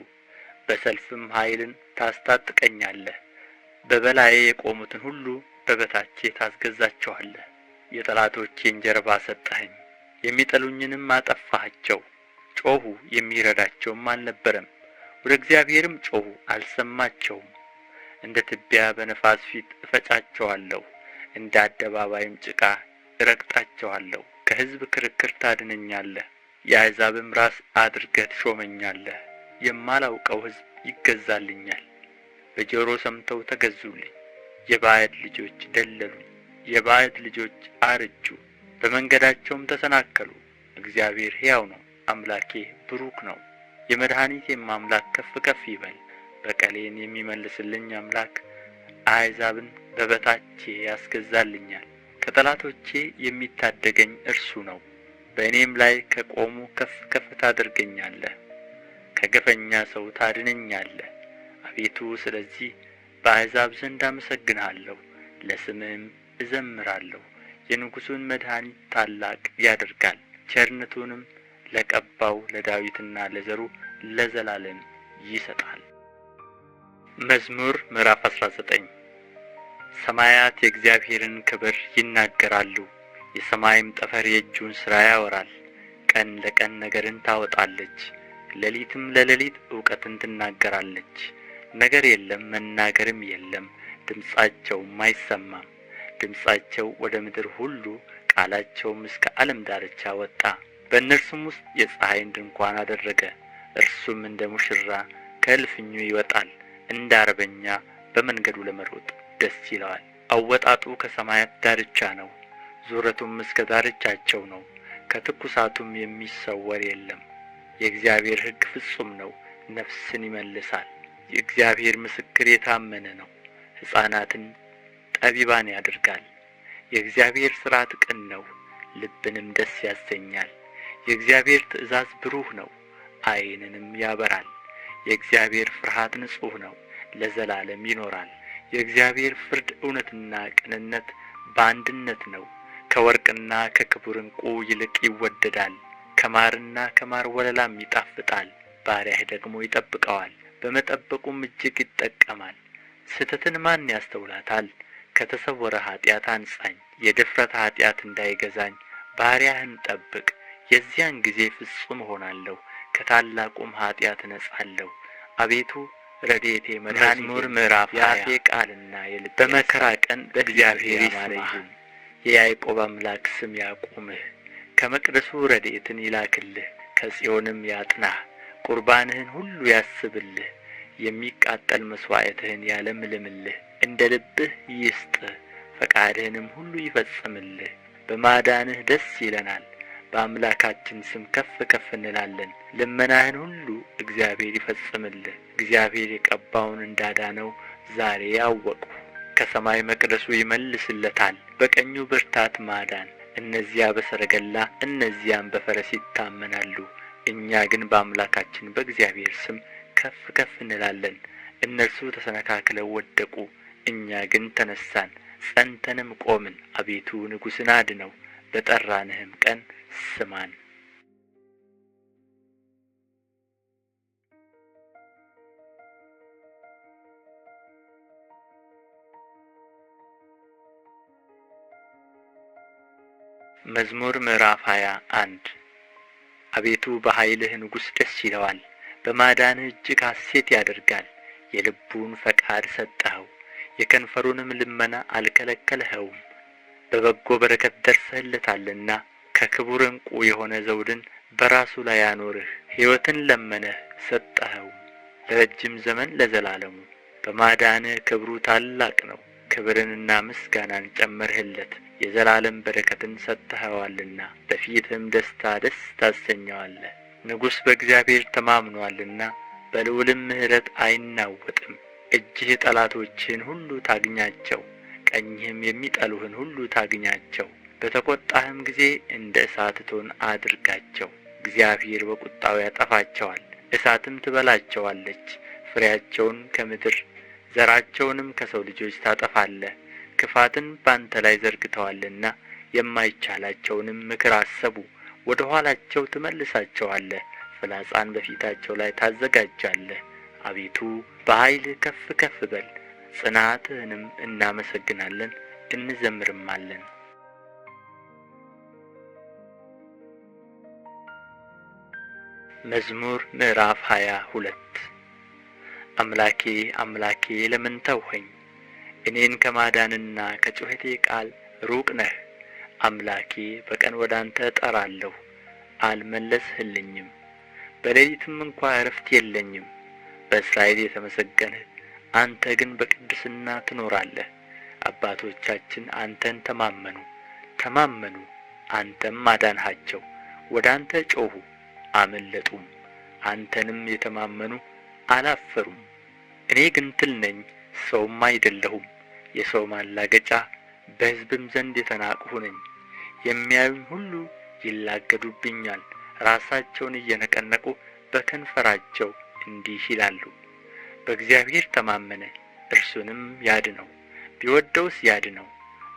S1: በሰልፍም ኃይልን ታስታጥቀኛለህ፣ በበላዬ የቆሙትን ሁሉ በበታቼ ታስገዛቸዋለህ። የጠላቶቼን ጀርባ ሰጠኸኝ፣ የሚጠሉኝንም አጠፋሃቸው። ጮኹ፣ የሚረዳቸውም አልነበረም፣ ወደ እግዚአብሔርም ጮኹ፣ አልሰማቸውም። እንደ ትቢያ በነፋስ ፊት እፈጫቸዋለሁ፣ እንደ አደባባይም ጭቃ እረግጣቸዋለሁ። ከሕዝብ ክርክር ታድነኛለህ፣ የአሕዛብም ራስ አድርገህ ትሾመኛለህ። የማላውቀው ሕዝብ ይገዛልኛል። በጆሮ ሰምተው ተገዙልኝ። የባዕድ ልጆች ደለሉኝ፣ የባዕድ ልጆች አረጁ፣ በመንገዳቸውም ተሰናከሉ። እግዚአብሔር ሕያው ነው፣ አምላኬ ቡሩክ ነው። የመድኃኒቴም አምላክ ከፍ ከፍ ይበል። በቀሌን የሚመልስልኝ አምላክ አሕዛብን በበታቼ ያስገዛልኛል። ከጠላቶቼ የሚታደገኝ እርሱ ነው። በእኔም ላይ ከቆሙ ከፍ ከፍ ታደርገኛለህ፣ ከግፈኛ ሰው ታድነኛለህ። አቤቱ ስለዚህ በአሕዛብ ዘንድ አመሰግንሃለሁ፣ ለስምህም እዘምራለሁ። የንጉሡን መድኃኒት ታላቅ ያደርጋል፣ ቸርነቱንም ለቀባው ለዳዊትና ለዘሩ ለዘላለም ይሰጣል። መዝሙር ምዕራፍ 19። ሰማያት የእግዚአብሔርን ክብር ይናገራሉ፣ የሰማይም ጠፈር የእጁን ሥራ ያወራል። ቀን ለቀን ነገርን ታወጣለች፣ ሌሊትም ለሌሊት እውቀትን ትናገራለች። ነገር የለም መናገርም የለም፣ ድምፃቸውም አይሰማም። ድምፃቸው ወደ ምድር ሁሉ ቃላቸውም እስከ ዓለም ዳርቻ ወጣ። በእነርሱም ውስጥ የፀሐይን ድንኳን አደረገ። እርሱም እንደ ሙሽራ ከእልፍኙ ይወጣል፣ እንደ አርበኛ በመንገዱ ለመሮጥ ደስ ይለዋል። አወጣጡ ከሰማያት ዳርቻ ነው፣ ዙረቱም እስከ ዳርቻቸው ነው። ከትኵሳቱም የሚሰወር የለም። የእግዚአብሔር ሕግ ፍጹም ነው፣ ነፍስን ይመልሳል። የእግዚአብሔር ምስክር የታመነ ነው፣ ሕፃናትን ጠቢባን ያደርጋል። የእግዚአብሔር ሥርዓት ቅን ነው፣ ልብንም ደስ ያሰኛል። የእግዚአብሔር ትእዛዝ ብሩህ ነው፣ ዓይንንም ያበራል። የእግዚአብሔር ፍርሃት ንጹሕ ነው፣ ለዘላለም ይኖራል። የእግዚአብሔር ፍርድ እውነትና ቅንነት በአንድነት ነው። ከወርቅና ከክቡር ዕንቍ ይልቅ ይወደዳል፣ ከማርና ከማር ወለላም ይጣፍጣል። ባሪያህ ደግሞ ይጠብቀዋል፣ በመጠበቁም እጅግ ይጠቀማል። ስሕተትን ማን ያስተውላታል? ከተሰወረ ኃጢአት አንጻኝ፣ የድፍረት ኃጢአት እንዳይገዛኝ ባሪያህን ጠብቅ። የዚያን ጊዜ ፍጹም እሆናለሁ፣ ከታላቁም ኃጢአት እነጻለሁ። አቤቱ ረድኤቴ መዝሙር ምዕራፍ የአፌ ቃልና የልቤ በመከራ ቀን እግዚአብሔር ይስማህ፣ የያዕቆብ አምላክ ስም ያቁምህ። ከመቅደሱ ረድኤትን ይላክልህ፣ ከጽዮንም ያጥናህ። ቁርባንህን ሁሉ ያስብልህ፣ የሚቃጠል መሥዋዕትህን ያለምልምልህ። እንደ ልብህ ይስጥህ፣ ፈቃድህንም ሁሉ ይፈጽምልህ። በማዳንህ ደስ ይለናል፣ በአምላካችን ስም ከፍ ከፍ እንላለን። ልመናህን ሁሉ እግዚአብሔር ይፈጽምልህ። እግዚአብሔር የቀባውን እንዳዳነው ዛሬ አወቅሁ። ከሰማይ መቅደሱ ይመልስለታል፣ በቀኙ ብርታት ማዳን። እነዚያ በሰረገላ እነዚያም በፈረስ ይታመናሉ፣ እኛ ግን በአምላካችን በእግዚአብሔር ስም ከፍ ከፍ እንላለን። እነርሱ ተሰነካክለው ወደቁ፣ እኛ ግን ተነሣን፣ ጸንተንም ቆምን። አቤቱ ንጉሥን አድነው፣ በጠራንህም ቀን ስማን። መዝሙር ምዕራፍ 21። አቤቱ በኃይልህ ንጉሥ ደስ ይለዋል፣ በማዳንህ እጅግ ሐሤት ያደርጋል። የልቡን ፈቃድ ሰጠኸው፣ የከንፈሩንም ልመና አልከለከልኸውም። በበጎ በረከት ደርሰህለታልና ከክቡር ዕንቍ የሆነ ዘውድን በራሱ ላይ አኖርህ። ሕይወትን ለመነህ ሰጠኸውም፣ ለረጅም ዘመን ለዘላለሙ። በማዳንህ ክብሩ ታላቅ ነው፣ ክብርንና ምስጋናን ጨመርህለት። የዘላለም በረከትን ሰጥተኸዋልና በፊትህም ደስታ ደስ ታሰኘዋለህ። ንጉሥ በእግዚአብሔር ተማምኖአልና በልዑልም ምሕረት አይናወጥም። እጅህ ጠላቶችህን ሁሉ ታግኛቸው፣ ቀኝህም የሚጠሉህን ሁሉ ታግኛቸው። በተቈጣህም ጊዜ እንደ እሳት እቶን አድርጋቸው። እግዚአብሔር በቍጣው ያጠፋቸዋል፣ እሳትም ትበላቸዋለች። ፍሬያቸውን ከምድር ዘራቸውንም ከሰው ልጆች ታጠፋለህ። ክፋትን በአንተ ላይ ዘርግተዋልና የማይቻላቸውንም ምክር አሰቡ። ወደ ኋላቸው ትመልሳቸዋለህ፣ ፍላጻን በፊታቸው ላይ ታዘጋጃለህ። አቤቱ በኃይልህ ከፍ ከፍ በል፣ ጽናትህንም እናመሰግናለን እንዘምርማለን። መዝሙር ምዕራፍ 22። አምላኬ አምላኬ ለምን ተውኸኝ? እኔን ከማዳንና ከጩኸቴ ቃል ሩቅ ነህ። አምላኬ በቀን ወደ አንተ እጠራለሁ፣ አልመለስህልኝም። በሌሊትም እንኳ ዕረፍት የለኝም። በእስራኤል የተመሰገንህ አንተ ግን በቅድስና ትኖራለህ። አባቶቻችን አንተን ተማመኑ ተማመኑ፣ አንተም አዳንሃቸው። ወደ አንተ ጮኹ አመለጡም፣ አንተንም የተማመኑ አላፈሩም። እኔ ግን ትል ነኝ፣ ሰውም አይደለሁም፣ የሰው ማላገጫ፣ በሕዝብም ዘንድ የተናቅሁ ነኝ። የሚያዩኝ ሁሉ ይላገዱብኛል፣ ራሳቸውን እየነቀነቁ በከንፈራቸው እንዲህ ይላሉ፣ በእግዚአብሔር ተማመነ፣ እርሱንም ያድነው፣ ቢወድደውስ ያድነው።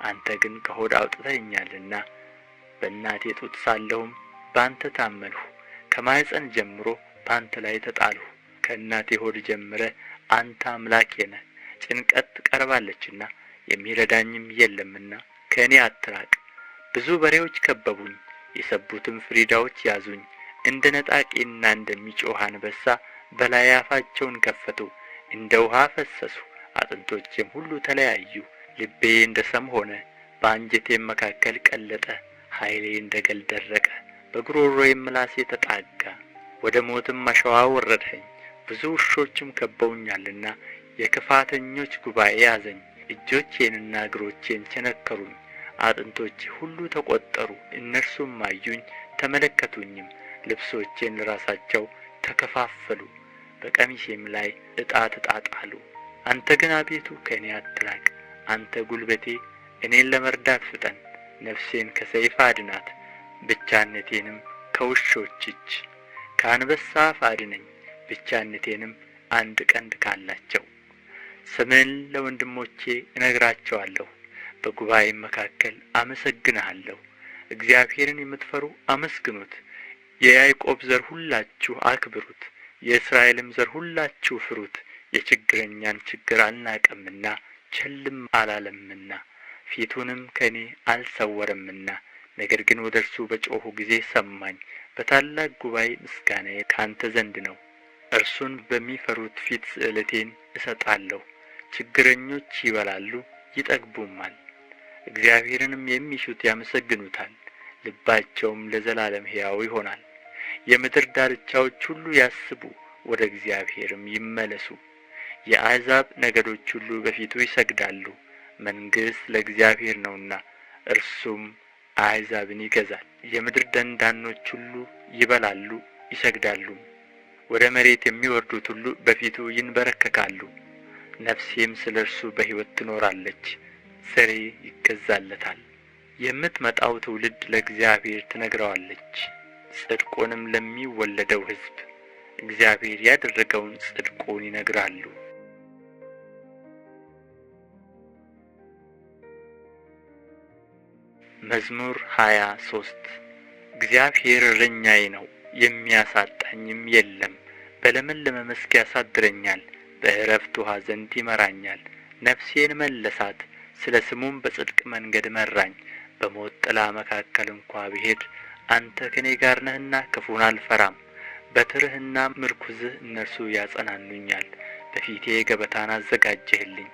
S1: አንተ ግን ከሆድ አውጥተኸኛልና በእናቴ ጡት ሳለሁም በአንተ ታመንሁ። ከማኅፀን ጀምሮ በአንተ ላይ ተጣልሁ። ከእናቴ ሆድ ጀምረህ አንተ አምላኬ ነህ። ጭንቀት ቀርባለችና የሚረዳኝም የለምና ከእኔ አትራቅ። ብዙ በሬዎች ከበቡኝ፣ የሰቡትም ፍሪዳዎች ያዙኝ። እንደ ነጣቂና እንደሚጮኽ አንበሳ በላዬ አፋቸውን ከፈቱ። እንደ ውኃ ፈሰሱ፣ አጥንቶቼም ሁሉ ተለያዩ። ልቤ እንደ ሰም ሆነ፣ በአንጀቴም መካከል ቀለጠ። ኃይሌ እንደ ገል ደረቀ፣ በጕሮሮዬም ምላሴ ተጣጋ። ወደ ሞትም አሸዋ አወረድኸኝ። ብዙ ውሾችም ከበውኛልና የክፋተኞች ጉባኤ ያዘኝ። እጆቼንና እግሮቼን ቸነከሩኝ፣ አጥንቶቼ ሁሉ ተቈጠሩ። እነርሱም አዩኝ ተመለከቱኝም፣ ልብሶቼን ለራሳቸው ተከፋፈሉ፣ በቀሚሴም ላይ ዕጣ ተጣጣሉ። አንተ ግን አቤቱ ከእኔ አትራቅ፣ አንተ ጉልበቴ፣ እኔን ለመርዳት ፍጠን። ነፍሴን ከሰይፍ አድናት፣ ብቻነቴንም ከውሾች እጅ። ከአንበሳ አፍ አድነኝ፣ ብቻነቴንም አንድ ቀንድ ካላቸው። ስምህን ለወንድሞቼ እነግራቸዋለሁ፣ በጉባኤም መካከል አመሰግንሃለሁ። እግዚአብሔርን የምትፈሩ አመስግኑት። የያዕቆብ ዘር ሁላችሁ አክብሩት፣ የእስራኤልም ዘር ሁላችሁ ፍሩት። የችግረኛን ችግር አልናቀምና ቸልም አላለምና፣ ፊቱንም ከእኔ አልሰወረምና። ነገር ግን ወደ እርሱ በጮኽሁ ጊዜ ሰማኝ። በታላቅ ጉባኤ ምስጋናዬ ከአንተ ዘንድ ነው። እርሱን በሚፈሩት ፊት ስእለቴን እሰጣለሁ። ችግረኞች ይበላሉ ይጠግቡማል፣ እግዚአብሔርንም የሚሹት ያመሰግኑታል። ልባቸውም ለዘላለም ሕያው ይሆናል። የምድር ዳርቻዎች ሁሉ ያስቡ፣ ወደ እግዚአብሔርም ይመለሱ። የአሕዛብ ነገዶች ሁሉ በፊቱ ይሰግዳሉ። መንግሥት ለእግዚአብሔር ነውና እርሱም አሕዛብን ይገዛል። የምድር ደንዳኖች ሁሉ ይበላሉ ይሰግዳሉም። ወደ መሬት የሚወርዱት ሁሉ በፊቱ ይንበረከካሉ። ነፍሴም ስለ እርሱ በሕይወት ትኖራለች፣ ዘሬ ይገዛለታል። የምትመጣው ትውልድ ለእግዚአብሔር ትነግረዋለች፣ ጽድቁንም ለሚወለደው ሕዝብ። እግዚአብሔር ያደረገውን ጽድቁን ይነግራሉ። መዝሙር 23። እግዚአብሔር እረኛዬ ነው፣ የሚያሳጣኝም የለም። በለመለመ መስክ ያሳድረኛል፣ በዕረፍት ውኃ ዘንድ ይመራኛል። ነፍሴን መለሳት፣ ስለ ስሙም በጽድቅ መንገድ መራኝ። በሞት ጥላ መካከል እንኳ ብሄድ አንተ ከእኔ ጋር ነህና ክፉን አልፈራም። በትርህና ምርኵዝህ እነርሱ ያጸናኑኛል። በፊቴ ገበታን አዘጋጀህልኝ፣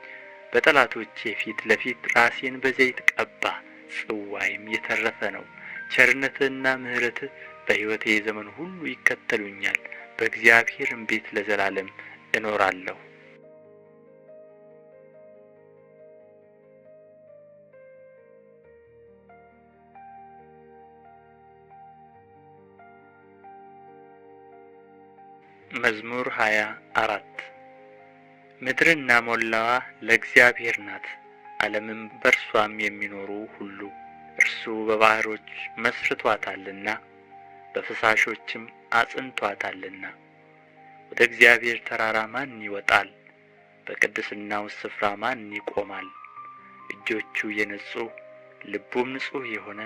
S1: በጠላቶቼ ፊት ለፊት ራሴን በዘይት ቀባህ፣ ጽዋዬም የተረፈ ነው። ቸርነትህና ምሕረትህ በሕይወቴ ዘመን ሁሉ ይከተሉኛል፣ በእግዚአብሔርም ቤት ለዘላለም እኖራለሁ። መዝሙር 24። ምድርና ሞላዋ ለእግዚአብሔር ናት፣ ዓለምም በእርሷም የሚኖሩ ሁሉ። እርሱ በባሕሮች መስርቶአታልና በፈሳሾችም አጽንቶአታልና። ወደ እግዚአብሔር ተራራ ማን ይወጣል? በቅድስናውስ ስፍራ ማን ይቆማል? እጆቹ የነጹ ልቡም ንጹሕ የሆነ፣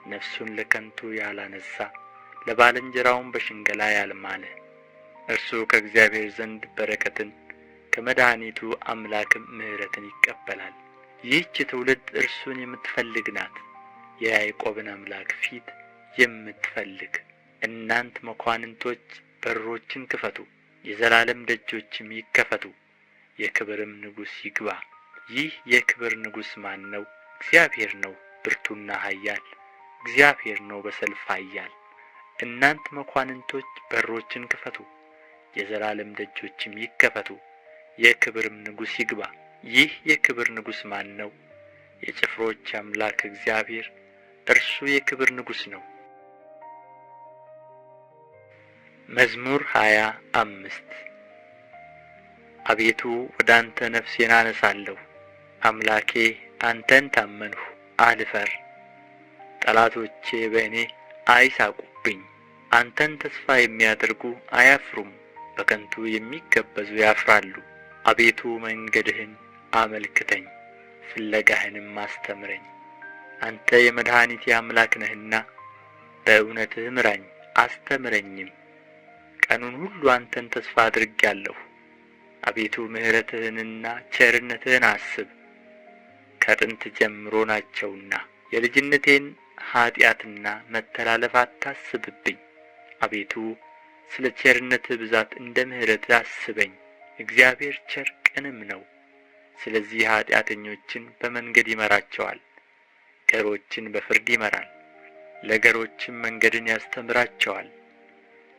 S1: ነፍሱን ለከንቱ ያላነሣ፣ ለባልንጀራውም በሽንገላ ያልማለ። እርሱ ከእግዚአብሔር ዘንድ በረከትን ከመድኃኒቱ አምላክም ምሕረትን ይቀበላል። ይህች ትውልድ እርሱን የምትፈልግ ናት፣ የያዕቆብን አምላክ ፊት የምትፈልግ። እናንት መኳንንቶች በሮችን ክፈቱ፣ የዘላለም ደጆችም ይከፈቱ፣ የክብርም ንጉሥ ይግባ። ይህ የክብር ንጉሥ ማን ነው? እግዚአብሔር ነው፣ ብርቱና ኃያል፣ እግዚአብሔር ነው፣ በሰልፍ ኃያል። እናንት መኳንንቶች በሮችን ክፈቱ፣ የዘላለም ደጆችም ይከፈቱ፣ የክብርም ንጉሥ ይግባ። ይህ የክብር ንጉሥ ማን ነው? የጭፍሮች አምላክ እግዚአብሔር እርሱ የክብር ንጉሥ ነው። መዝሙር 25። አቤቱ፣ ወደ አንተ ነፍሴን አነሣለሁ። አምላኬ፣ አንተን ታመንሁ፣ አልፈር። ጠላቶቼ በእኔ አይሣቁብኝ። አንተን ተስፋ የሚያደርጉ አያፍሩም፣ በከንቱ የሚገበዙ ያፍራሉ። አቤቱ፣ መንገድህን አመልክተኝ፣ ፍለጋህንም አስተምረኝ። አንተ የመድኃኒቴ አምላክ ነህና፣ በእውነትህ ምራኝ አስተምረኝም። ቀኑን ሁሉ አንተን ተስፋ አድርጌአለሁ። አቤቱ፣ ምሕረትህንና ቸርነትህን አስብ፣ ከጥንት ጀምሮ ናቸውና። የልጅነቴን ኃጢአትና መተላለፍ አታስብብኝ። አቤቱ፣ ስለ ቸርነትህ ብዛት እንደ ምሕረትህ አስበኝ። እግዚአብሔር ቸር ቅንም ነው፣ ስለዚህ ኃጢአተኞችን በመንገድ ይመራቸዋል። ገሮችን በፍርድ ይመራል፣ ለገሮችም መንገድን ያስተምራቸዋል።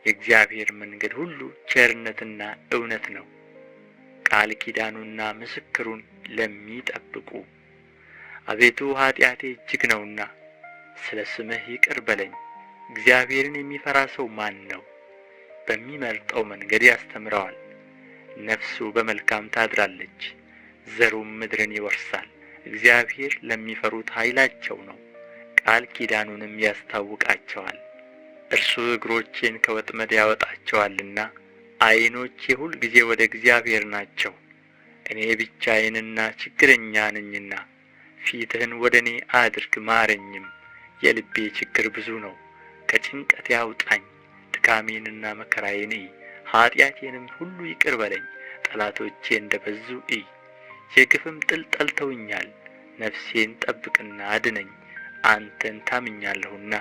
S1: የእግዚአብሔር መንገድ ሁሉ ቸርነትና እውነት ነው፣ ቃል ኪዳኑንና ምስክሩን ለሚጠብቁ። አቤቱ፣ ኃጢአቴ እጅግ ነውና፣ ስለ ስምህ ይቅር በለኝ። እግዚአብሔርን የሚፈራ ሰው ማን ነው? በሚመርጠው መንገድ ያስተምረዋል። ነፍሱ በመልካም ታድራለች፣ ዘሩም ምድርን ይወርሳል። እግዚአብሔር ለሚፈሩት ኃይላቸው ነው፣ ቃል ኪዳኑንም ያስታውቃቸዋል። እርሱ እግሮቼን ከወጥመድ ያወጣቸዋልና፣ ዓይኖቼ ሁልጊዜ ወደ እግዚአብሔር ናቸው። እኔ ብቻዬንና ችግረኛ ነኝና፣ ፊትህን ወደ እኔ አድርግ ማረኝም። የልቤ ችግር ብዙ ነው፣ ከጭንቀቴ አውጣኝ። ድካሜንና መከራዬን እይ፣ ኃጢአቴንም ሁሉ ይቅር በለኝ። ጠላቶቼ እንደ በዙ እይ፣ የግፍም ጥል ጠልተውኛል። ነፍሴን ጠብቅና አድነኝ፣ አንተን ታምኛለሁና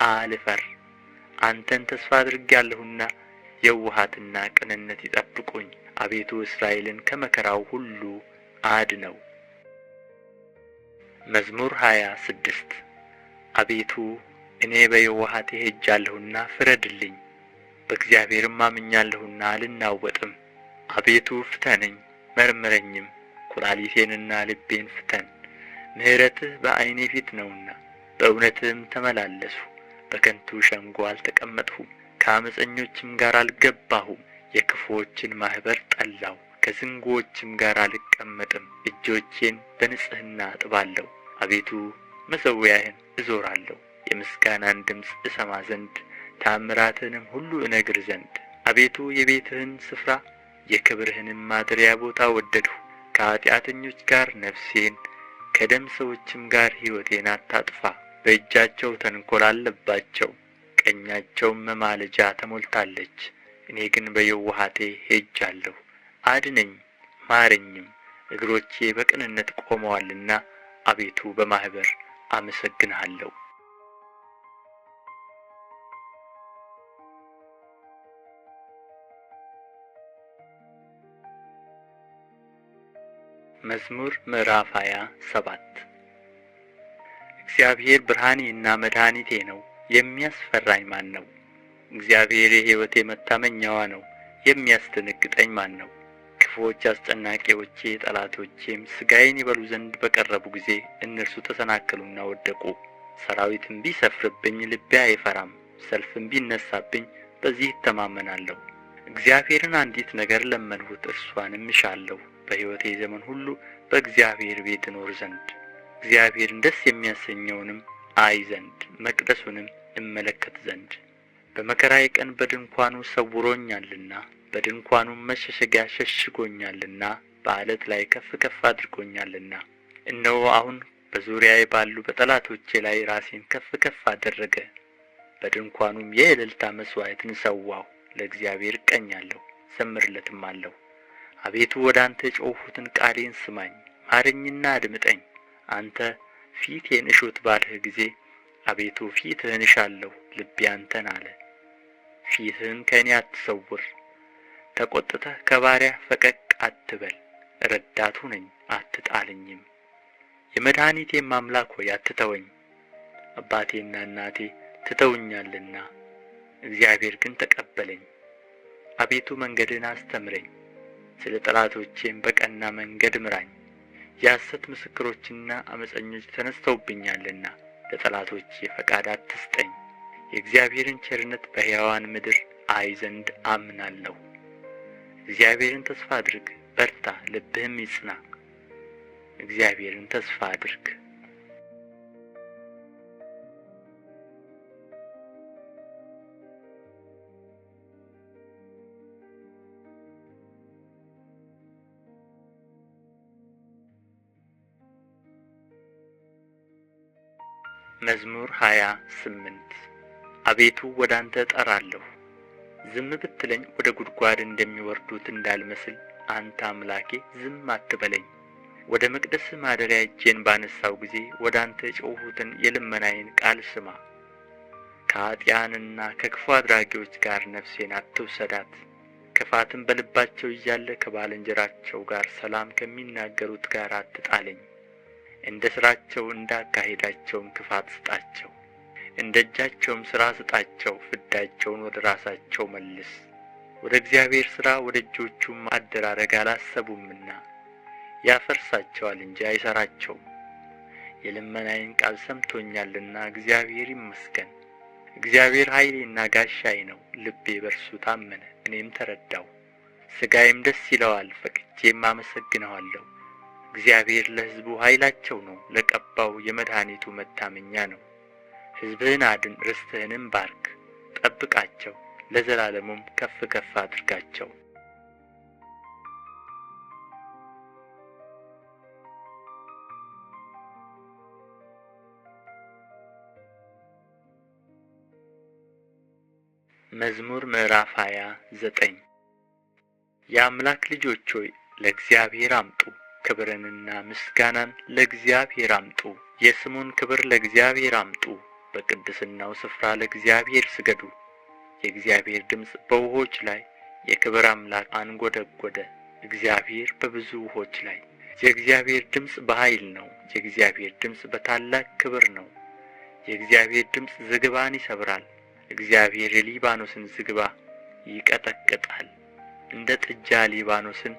S1: አልፈር። አንተን ተስፋ አድርጌአለሁና፣ የውሃትና ቅንነት ይጠብቁኝ። አቤቱ፣ እስራኤልን ከመከራው ሁሉ አድነው። መዝሙር 26። አቤቱ፣ እኔ በየውሃቴ ሄጃለሁና ፍረድልኝ፣ በእግዚአብሔርም አምኛለሁና አልናወጥም። አቤቱ፣ ፍተነኝ መርምረኝም፣ ኵላሊቴንና ልቤን ፍተን። ምሕረትህ በዓይኔ ፊት ነውና፣ በእውነትህም ተመላለስሁ። በከንቱ ሸንጎ አልተቀመጥሁም፣ ከዓመፀኞችም ጋር አልገባሁም። የክፉዎችን ማኅበር ጠላሁ፣ ከዝንጉዎችም ጋር አልቀመጥም። እጆቼን በንጽሕና አጥባለሁ። አቤቱ፣ መሠዊያህን እዞራለሁ፣ የምስጋናን ድምፅ እሰማ ዘንድ፣ ተኣምራትህንም ሁሉ እነግር ዘንድ። አቤቱ፣ የቤትህን ስፍራ፣ የክብርህንም ማደሪያ ቦታ ወደድሁ። ከኃጢአተኞች ጋር ነፍሴን፣ ከደም ሰዎችም ጋር ሕይወቴን አታጥፋ። በእጃቸው ተንኰል አለባቸው፣ ቀኛቸውም መማለጃ ተሞልታለች። እኔ ግን በየውሃቴ ሄጃለሁ፣ አድነኝ ማረኝም። እግሮቼ በቅንነት ቆመዋልና፣ አቤቱ፣ በማኅበር አመሰግንሃለሁ። መዝሙር ምዕራፍ 27። እግዚአብሔር ብርሃኔና መድኃኒቴ ነው፣ የሚያስፈራኝ ማን ነው? እግዚአብሔር የሕይወቴ መታመኛዋ ነው፣ የሚያስደነግጠኝ ማን ነው? ክፉዎች አስጨናቂዎቼ፣ ጠላቶቼም ሥጋዬን ይበሉ ዘንድ በቀረቡ ጊዜ፣ እነርሱ ተሰናከሉና ወደቁ። ሠራዊትም ቢሰፍርብኝ ልቤ አይፈራም፣ ሰልፍም ቢነሣብኝ በዚህ እተማመናለሁ። እግዚአብሔርን አንዲት ነገር ለመንሁት፣ እርስዋንም እሻለሁ፣ በሕይወቴ ዘመን ሁሉ በእግዚአብሔር ቤት እኖር ዘንድ፣ እግዚአብሔርን ደስ የሚያሰኘውንም አይ ዘንድ፣ መቅደሱንም እመለከት ዘንድ። በመከራዬ ቀን በድንኳኑ ሰውሮኛልና፣ በድንኳኑም መሸሸጊያ ሸሽጎኛልና፣ በዓለት ላይ ከፍ ከፍ አድርጎኛልና። እነሆ፣ አሁን በዙሪያዬ ባሉ በጠላቶቼ ላይ ራሴን ከፍ ከፍ አደረገ። በድንኳኑም የእልልታ መሥዋዕትን ሠዋሁ። ለእግዚአብሔር እቀኛለሁ፣ እዘምርለትማለሁ። አቤቱ፣ ወደ አንተ የጮኽሁትን ቃሌን ስማኝ፣ ማረኝና አድምጠኝ። አንተ ፊቴን እሹት ባልህ ጊዜ፣ አቤቱ፣ ፊትህን እሻለሁ፣ ልቤ አንተን አለ። ፊትህን ከእኔ አትሰውር፣ ተቈጥተህ ከባሪያህ ፈቀቅ አትበል። ረዳት ሁነኝ፣ አትጣለኝም፣ የመድኃኒቴም አምላክ ሆይ፣ አትተወኝ። አባቴና እናቴ ትተውኛልና፣ እግዚአብሔር ግን ተቀበለኝ። አቤቱ፣ መንገድህን አስተምረኝ፣ ስለ ጠላቶቼም በቀና መንገድ ምራኝ። የሐሰት ምስክሮችና ዓመፀኞች ተነሥተውብኛልና ለጠላቶቼ ፈቃድ አትስጠኝ። የእግዚአብሔርን ቸርነት በሕያዋን ምድር አይ ዘንድ አምናለሁ። እግዚአብሔርን ተስፋ አድርግ፣ በርታ፣ ልብህም ይጽና። እግዚአብሔርን ተስፋ አድርግ። መዝሙር 28። አቤቱ ወደ አንተ እጠራለሁ፣ ዝም ብትለኝ ወደ ጕድጓድ እንደሚወርዱት እንዳልመስል አንተ አምላኬ ዝም አትበለኝ። ወደ መቅደስህ ማደሪያ እጄን ባነሣሁ ጊዜ ወደ አንተ የጮኽሁትን የልመናዬን ቃል ስማ። ከኀጥኣንና ከክፉ አድራጊዎች ጋር ነፍሴን አትውሰዳት። ክፋትም በልባቸው እያለ ከባልንጀራቸው ጋር ሰላም ከሚናገሩት ጋር አትጣለኝ። እንደ ሥራቸው እንደ አካሄዳቸውም ክፋት ስጣቸው፣ እንደ እጃቸውም ሥራ ስጣቸው። ፍዳቸውን ወደ ራሳቸው መልስ። ወደ እግዚአብሔር ሥራ ወደ እጆቹም አደራረግ አላሰቡምና ያፈርሳቸዋል እንጂ አይሠራቸውም። የልመናዬን ቃል ሰምቶኛልና እግዚአብሔር ይመስገን። እግዚአብሔር ኃይሌና ጋሻዬ ነው። ልቤ በእርሱ ታመነ፣ እኔም ተረዳሁ። ሥጋዬም ደስ ይለዋል፣ ፈቅጄም አመሰግነዋለሁ። እግዚአብሔር ለሕዝቡ ኃይላቸው ነው፣ ለቀባው የመድኃኒቱ መታመኛ ነው። ሕዝብህን አድን፣ ርስትህንም ባርክ። ጠብቃቸው፣ ለዘላለሙም ከፍ ከፍ አድርጋቸው። መዝሙር ምዕራፍ 29። የአምላክ ልጆች ሆይ፣ ለእግዚአብሔር አምጡ፣ ክብርንና ምስጋናን ለእግዚአብሔር አምጡ። የስሙን ክብር ለእግዚአብሔር አምጡ። በቅድስናው ስፍራ ለእግዚአብሔር ስገዱ። የእግዚአብሔር ድምፅ በውኆች ላይ፣ የክብር አምላክ አንጐደጐደ። እግዚአብሔር በብዙ ውኆች ላይ። የእግዚአብሔር ድምፅ በኃይል ነው። የእግዚአብሔር ድምፅ በታላቅ ክብር ነው። የእግዚአብሔር ድምፅ ዝግባን ይሰብራል። እግዚአብሔር የሊባኖስን ዝግባ ይቀጠቅጣል። እንደ ጥጃ ሊባኖስን፣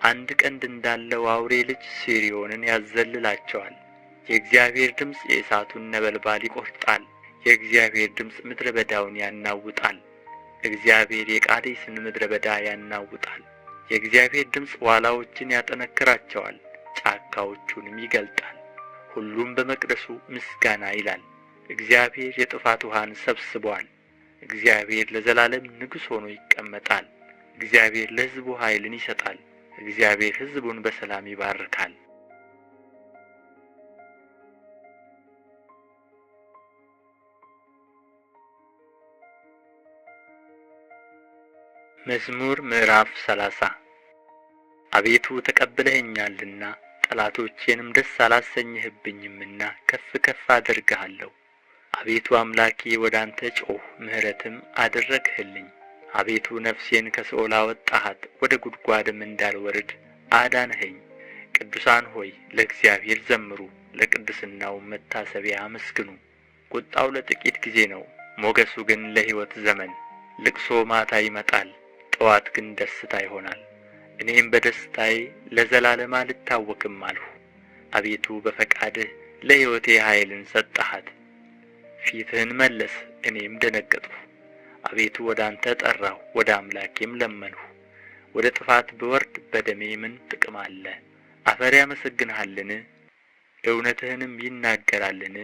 S1: አንድ ቀንድ እንዳለው አውሬ ልጅ ስርዮንን ያዘልላቸዋል። የእግዚአብሔር ድምፅ የእሳቱን ነበልባል ይቈርጣል። የእግዚአብሔር ድምፅ ምድረ በዳውን ያናውጣል። እግዚአብሔር የቃዴስን ምድረ በዳ ያናውጣል። የእግዚአብሔር ድምፅ ዋላዎችን ያጠነክራቸዋል፣ ጫካዎቹንም ይገልጣል። ሁሉም በመቅደሱ ምስጋና ይላል። እግዚአብሔር የጥፋት ውኃን ሰብስቦአል። እግዚአብሔር ለዘላለም ንጉሥ ሆኖ ይቀመጣል። እግዚአብሔር ለሕዝቡ ኃይልን ይሰጣል። እግዚአብሔር ሕዝቡን በሰላም ይባርካል። መዝሙር ምዕራፍ 30። አቤቱ፣ ተቀብለኸኛልና፣ ጠላቶቼንም ደስ አላሰኘህብኝምና ከፍ ከፍ አደርግሃለሁ። አቤቱ አምላኬ፣ ወደ አንተ ጮኽሁ፣ ምሕረትም አደረግህልኝ። አቤቱ፣ ነፍሴን ከሲኦል አወጣሃት፣ ወደ ጕድጓድም እንዳልወርድ አዳንኸኝ። ቅዱሳን ሆይ፣ ለእግዚአብሔር ዘምሩ፣ ለቅድስናውም መታሰቢያ አመስግኑ። ቍጣው ለጥቂት ጊዜ ነው፣ ሞገሱ ግን ለሕይወት ዘመን። ልቅሶ ማታ ይመጣል፣ ጥዋት ግን ደስታ ይሆናል። እኔም በደስታዬ ለዘላለም አልታወክም አልሁ። አቤቱ፣ በፈቃድህ ለሕይወቴ ኃይልን ሰጠሃት። ፊትህን መለስህ፣ እኔም ደነገጥሁ። አቤቱ፣ ወደ አንተ ጠራሁ፣ ወደ አምላኬም ለመንሁ። ወደ ጥፋት ብወርድ በደሜ ምን ጥቅም አለ? አፈር ያመሰግንሃልን? እውነትህንም ይናገራልን?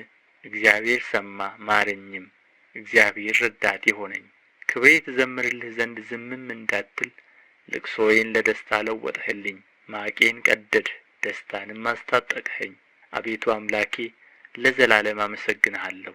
S1: እግዚአብሔር ሰማ፣ ማረኝም። እግዚአብሔር ረዳቴ ሆነኝ። ክብሬ ትዘምርልህ ዘንድ ዝምም እንዳትል ልቅሶዬን ለደስታ ለወጥህልኝ። ማቄን ቀደድህ፣ ደስታንም አስታጠቅኸኝ። አቤቱ አምላኬ፣ ለዘላለም አመሰግንሃለሁ።